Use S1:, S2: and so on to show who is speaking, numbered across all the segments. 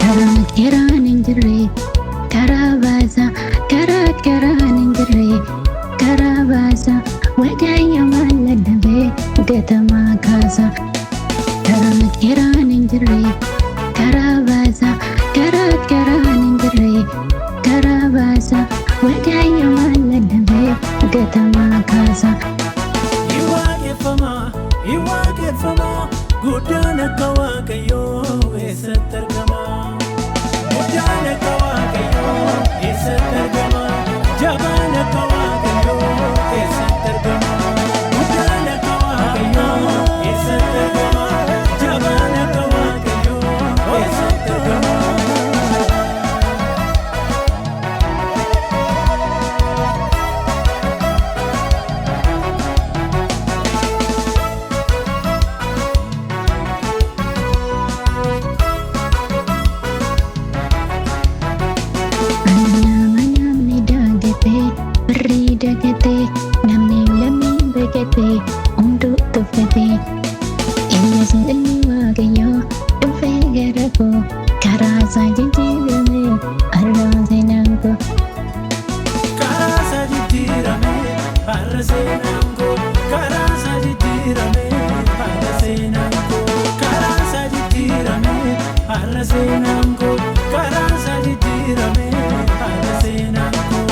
S1: Karaa karaan hin jirre karaa baasa, karaa karaan hin jirre karaa baasa, Waaqayyo maal dadhabee gatamaa kaasa. Karaa karaan hin jirre karaa baasa, karaa karaan hin jirre karaa baasa, Waaqayyo maal dadhabee gatamaa kaasa.
S2: Hin waaqeffama, hin waaqeffama, guddaan akka Waaqayyoo eessatti argama? Guddaan akka Waaqayyoo eessatti argama? Jabaan akka Waaqayyoo eessatti argama? Guddaan akka Waaqayyoo eessatti argama? Jabaan akka Waaqayyoo eessatti argama?
S1: Ana nama namni dagate, barri dagate, namni lammiin baqate, hunduu tuffate. Yesuus ilmi Waaqayyoo dhufee gara koo, karaa isaa jijjiirame har'a seenaan koo.
S2: Karaa isaa jijjiirame har'a seenaan koo. Karaa isaa jijjiirame har'a seenaan koo. Karaa isaa jijjiirame har'a seenaan koo. Karaa isaa jijjiirame har'a seenaan koo.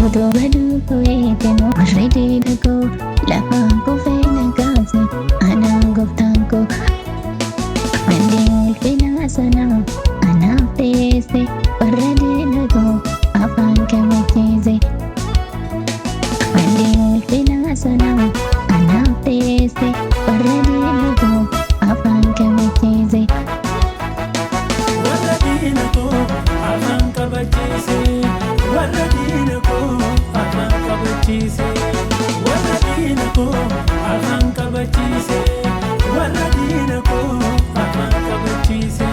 S1: Odoo baduu koo eeganuu warri diina koo lafaan kufee na kaase anaan gooftaan koo. Mandii ulfinaa sana anaaf dhiyeesse, warra diina koo afaan kabachiise. Mandii ulfinaa sana anaaf dhiyeesse, warra diina koo afaan kabachiise.
S2: Warra diina koo afaan kabachiise. Warra diina koo afaan kabachiise. Warra diina koo afaan kabachiise. Warra diina koo afaan kabachiise.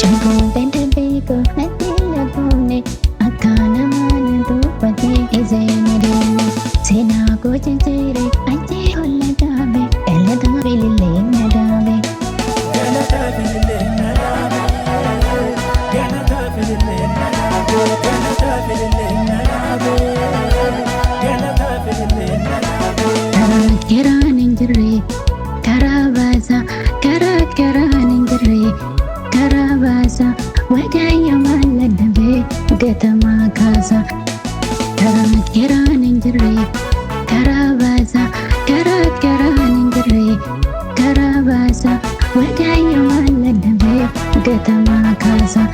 S1: Cubbuu dadhabee koo natti hin lakkoofne, akka namaa na tuffatee isee na deemne. Seenaa koo jijjiire achi ol na dhaabe, galata bilillee na dhaabe.
S2: Galata bilillee na dhaabe. Galata bilillee na dhaabe. Galata bilillee na dhaabe. Galata bilillee na dhaabe.
S1: Karaa karaan hin jirre karaa baasa, karaa karaan hin jirre karaa baasa, Waaqayyo maal dadhabee gatamaa kaasa. Karaa karaan hin jirre karaa baasa, karaa karaan hin jirre karaa baasa, Waaqayyo maal dadhabee gatamaa kaasa.